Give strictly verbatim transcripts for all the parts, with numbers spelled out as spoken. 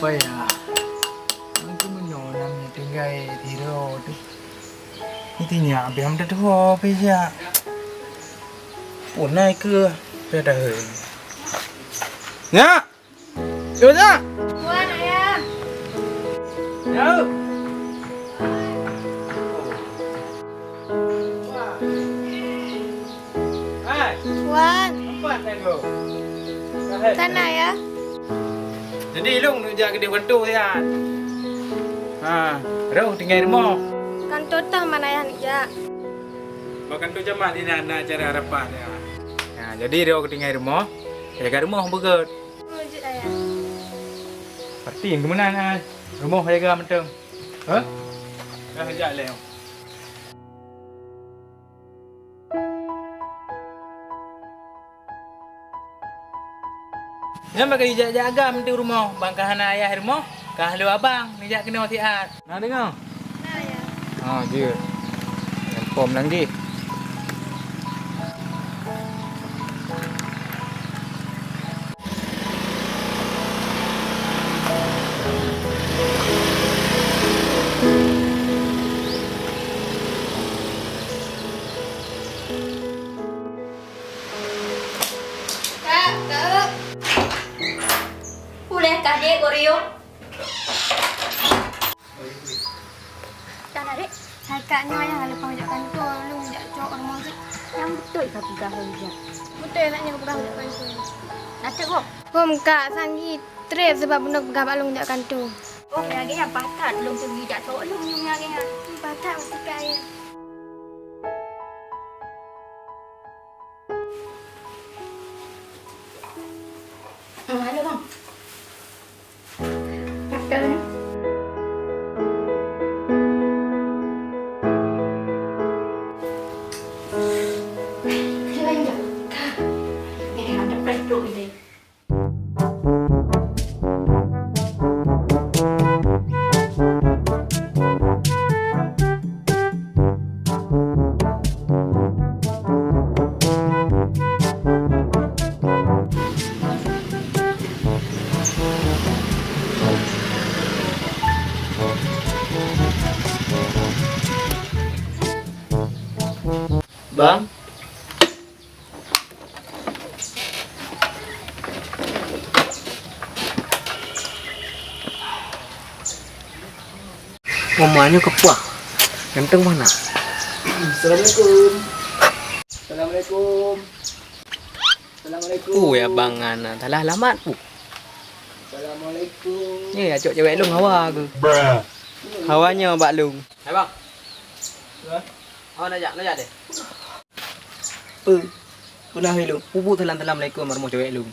Payah. Aku meunoe nam tinggai tiro tu. Intinya abis am teutuho pih jak. Punai ke pih dah. Nyak! Yo, Nyak! Wan, Ayah. Nyak! Hai. Wan. Empat lagu. Hai. Sana ya. Jadi ilong neujak keudeh kanto siat. Ha, roh tinggai rumoh. Kanto tah mana ayah neujak? Bak kanto camat di na, na acara rapat ya. Ha, jadi roh tinggai rumoh. Jaga rumoh beugét. Oh, jeuet ayah. Pasti keumeunang ai. Rumoh jaga mantong. Ha? Dah jak lé. Nyan bak geujak-jak agam di rumoh, bang ka hana ayah di rumoh, ka halo abang neujak keunoe siat. Na deungoe? Na, ya. Ha, jeuet. Nyang pom lagée. Kak, Kak. Uleh kah dek Goryo? Dah lah, Dek. Hai Kak, nyoe ayah leupah jak kanto, lôn jak cok rumoh jih. Nyang beutôi ka peugah lôn jak. Beutôi nak nyoe peugah jak kanto. Dah cok, Bang? Hom, Kak, sanggi treb sabab bunoe peugah bak lôn jak kanto. Oh, meunyo lagée nyan paih that lôn peugi jak cok lôn nyoe meunyo lagée nyan. Hmm, paih that maksud Kak, ya. Hmm, halo, Bang. Bang. Mama nyoe keupuah. Ganteng mana? Assalamualaikum. Assalamualaikum. Assalamualaikum. Uh, ya bang, ana salah alamat. Uh. Assalamualaikum. Ni ya cok cewek lung hawa ke? Hawa nyoe bak lung. Hai bang. Ya. Hawa nak jak, nak jak deh. Peue? Peue na hai lôn? Peue buet salam-salam alaikum rumoh cewek lôn.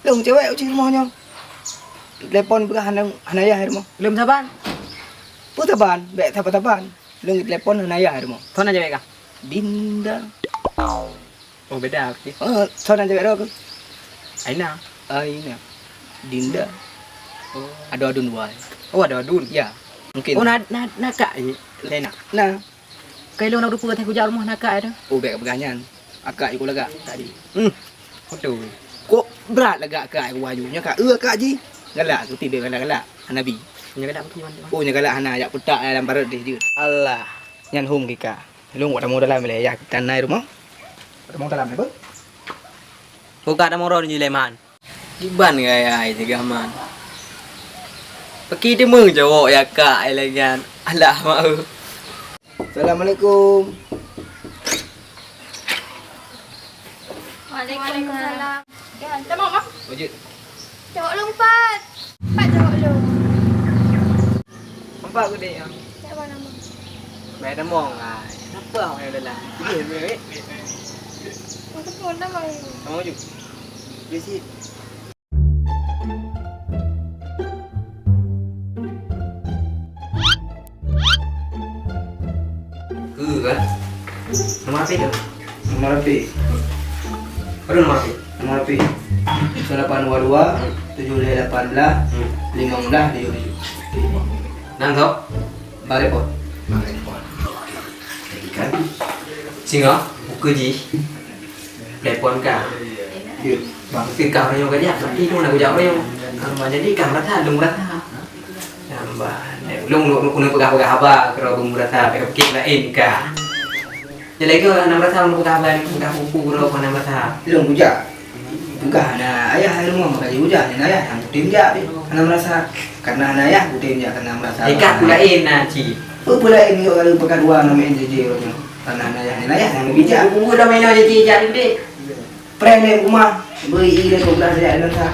Lôn cewek uji rumoh nyoe. Telepon peugah hana, hana yah rumoh. Lôn saban. Peue saban? Bék saban-saban. Lôn telepon hana yah rumoh. Soe nan cewek kah? Dinda. Oh, beda berarti. Oh, soe nan cewek droe keuh? Aina. Aina. Dinda. Oh. Ado adun dua. Oh, ado adun? Ya. Mungkin. Oh, na, na, na kak, eh? Lena. Na. Kai lôn na rupa teuh kujak rumoh na kak tu. Oh, bék peugah nyan. Akak ikut lagak tadi. Hmm. Betul. Kok brat lagak akak ikut baju. Nya kak, eh, akak ji. Galak, seperti dia galak-galak. Hana bi. Nya galak betul, Wan. Oh, nya galak hana, jak putak dalam parut deh jeuet. Alah, nyan hom kika. Lôn wak tamong dalam lé, ya, tanai rumoh. Tamong dalam lé, Bang. Buka tamong roh ni, Leman. Kiban gaya ai teuga man. Peuki teumeu jawok ya kak ai lagèe nyan. Alah, maaf. Assalamualaikum. Waalaikumsalam. Ya, tamong, Mak. Wujud. Jawok lôn pat. Pat jawok lôn. Nampak geude nyan. Siapa nama? Mai tamong ai. Kenapa awak yang dalam? Dia, weh. Untuk pun tamong. Tamong ju. Bisi. Ke kan? Nomor H P tu? Nomor H P. Ada nomor H P? Nomor H P. Kosong lapan dua dua, tujuh lima lapan belas, lima belas tujuh tujuh. Nang kau? Barepot. Barepot. Jadi kan? Singa, buka ji. Telepon ka. Ya. Bang, si kah orang yang kerja, nanti tu nak kujak orang yang. Nambah jadi kah meurasa, lôn meurasa. Nambah, lôn, lôn, lôn peugah-peugah haba keudroe beumeurasa, tapi ka pikir laén kah. Jadi lagèe hana meurasa lôn peugah haba, peugah buku keudroe hana meurasa. Lôn kujak. Peugah hana ayah di rumoh, maka jih kujak, hana ayah, nyang kutem jak deh, hana meurasa. Karena hana ayah, kutem jak karena meurasa. Eh, kah ku laén na cit. Peue-peue laén nyoe, kalau peukara dua ngon main jijik nyoe. Karena hana ayah, hana ayah, nyang bijak. Buku dah main jijik jak deh. Preh lé u ma, beu ié lé peugah jak nyan sa.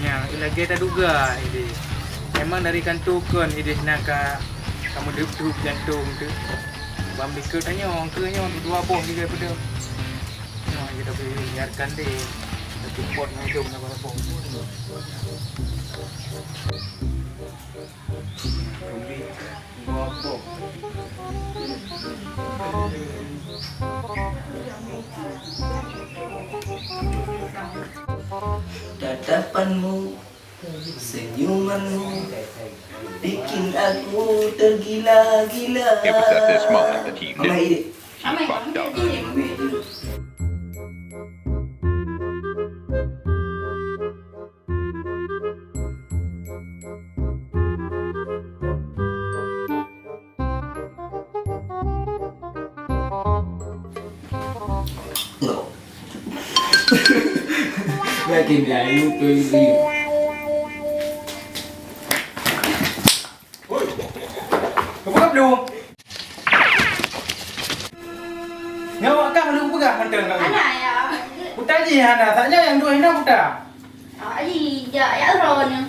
Nyan, lagèe taduga idéh. Memang dari kantô kon idéh na ka, ka meudeup-deup jantông teuh. Bak likot tanyoe, keu nyoe dua boh lagèe peudeuh. Nah, kita biarkan deh. Tapi pot na idông na barang boh. Dua boh. Tatapanmu, senyumanmu bikin aku tergila-gila. Ever since this moment that he Mama, ini. Amai, amai, amai. Makin jauh tu. Hoi. Keupeue ka blu? Nyoe awak kah lôn peugah mantong lagèe. Hana, ya. Peue jih hana, saja nyang dua hina peue. Ah, jih, jak, jak uroe nyoe.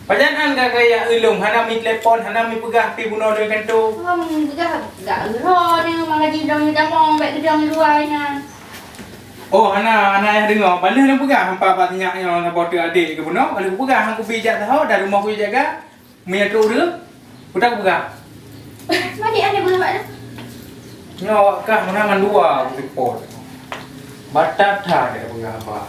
Pajan an ka kaya ulôn, hana mi telepon, hana mi peugah pi bunoe lôn kantô. Hana mi peugah, jak uroe nyoe, maka jih dong tamong, bèk geudong di luwa nyan. Oh, hana, hana yah deungoe. Paléh lôn peugah, hampa bak sinyak nyoe, saboh teuk adék keu bunoe, paléh kupeugah, han kubi jak saho, dan rumoh kujaga. Meunyoe trok ureueng, peue tapeugah? Mandi, hana peugah bak lôn. Nyoe awak kah meunan mandua kuteupot. Batat that tapeugah haba.